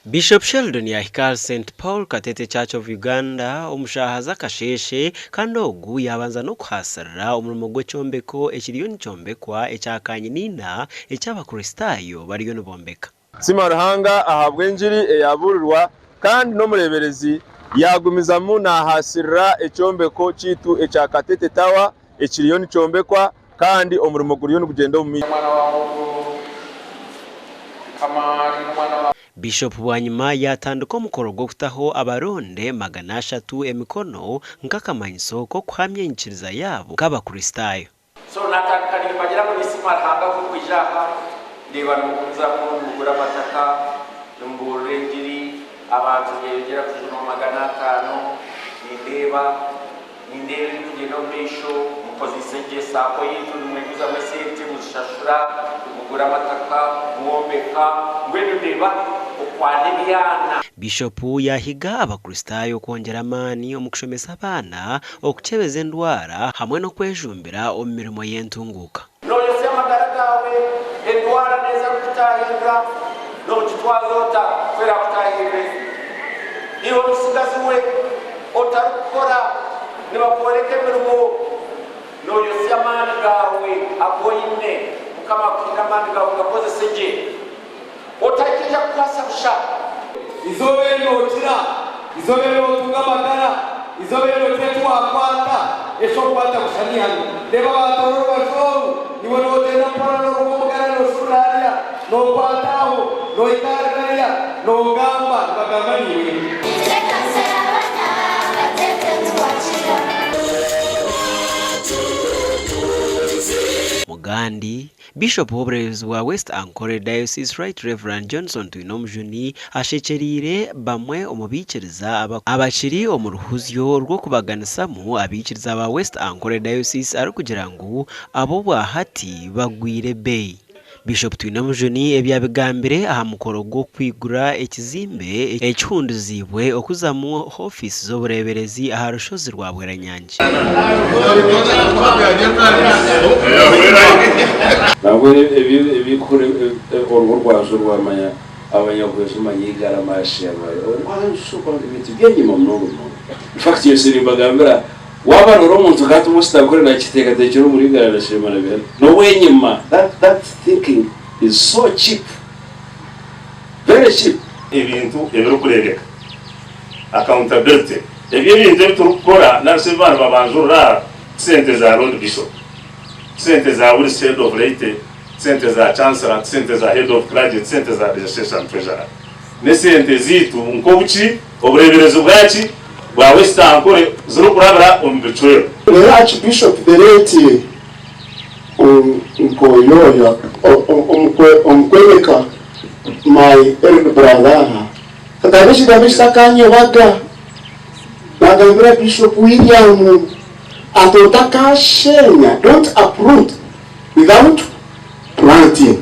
Bishop Sheldon yaahika ahari Saint Paul Katete Church of Uganda omu shaaha z'akasheeshe kandi ogu yaabanza n'okuhaasirira omurimo gw'ekyombeko ekiriyo nikyombekwa ekya kanyiniina eki Abakristaayo bariyo nibombeka. Siima Ruhanga ahabw'engiri eyabuurirwa kandi n'omureeberezi yaagumizamu naahaasirira ekyombeko kyaitu ekya Katete Tower ekiriyo nikyombekwa kandi omurimo guriyo nigugyenda omu maisho. Bishop bwanyima yaatandika omukoro gw'okutaho abaronde 300 emikono nk'akamanyiso k'okuhamya enyikiriza yaabo nk'Abakristaayo. So natandika nimbagira ngu nisiima Ruhanga ahabw'okwija aha, ndeeba nimugumizamu nimugura amataka, nimubuurira engiri, abantu nibeyongyera kujunwa 500, nindeeba, nindeeba ebirikugyenda omu maisho, mukozeise gye saako yaitu nimweguzamu esente muzishashura, mugura amataka, mwombeka, mbwenu ndeeba okwana ebyana. Bishopu yaahiga Abakristaayo kwongyera amaani omu kushomesa abaana okukyebeza endwara hamwe n'okwejumbira omu mirimo y'entunguuka. Nooyotsya amagara gaawe, endwara neeza kukutaahirira, noogitwaza ota ku eraakutaahirire? Iwe mutsigazi we otarikukora, nibakworeka emirimo, nooyotsya amaani gaawe agu oine. Mukama akuhaire amaani gaawe gakozese gye. Otaikiriza kukwasa busha. Eizooba eri nookira, eizooba eri nootunga amagara, eizooba eri nookira eki waakwata, eki orikukwata busha n'eihano. Reeba baatoora orubaju oru, iwe noogyenda mpora nooruga omu gara nooshuurura hariya, nookwata aho, noohika ahari bariya, noogamba, nibagamba naiwe. Mugandi, Bishop w'obureebezi bwa West Ankole Diocese Right Rev. Johnson Twinomujuni ashekyereire bamwe omu baikiriza abakiri omu ruhuzyo rw'okubaganisamu abaikiriza ba West Ankole Diocese arikugira ngu abo obwahati bagwire beeyi. Bishop Twinomujuni ebi abigambire aha mukoro gw'okwigura ekizimbe ekihunduziibwe okuzamu hofiisi z'obureeberezi aha rushozi rwa Bweranyangi. Nangwa ebikukora oruho rwangye orwamanya abanyakwejuma nyigara maashe ebintu by'enyima munonga munonga. In fact nyowe nimbagambira waaba noora omuntu nka hati Most Ankole nakiteekateekyera omuri igara na Sheema na Bihana n'ow'enyima that that thinking is so cheap very cheap. Ebintu ebirikureebeka, Accountability, Ebi ebintu ebi turikukora nari shi ebi banu babanjurira aha ti sente za Lord Bishop, ti sente za Willis Head of Laity, ti sente za Chancellor, ti sente za Head of Clergy, ti sente za Diocesan Treasurer. N'esente zaitu nk'obuki, obureeberezi bwaki? Bwa West Ankole zirikurabira omu bicwero. Reero Archbishop the late Nkoyoyo omu kworeka my elder brother aha, Akagamba ekigambo ekitakanyebaga, nagambira Bishop William ati otakasheenya, don't uproot without planting.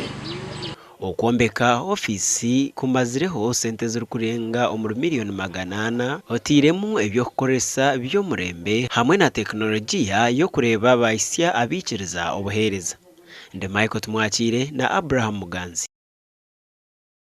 Okwombeka ofiisi kumazireho sente ezirikurenga omuri miriyoni 400 oteiremu eby'okukoresa by'omurembe hamwe na tekinologiya y'okureeba bahisya abaikiriza obuheereza. Ndi Michael Tumwakiire na Abraham Muganzi.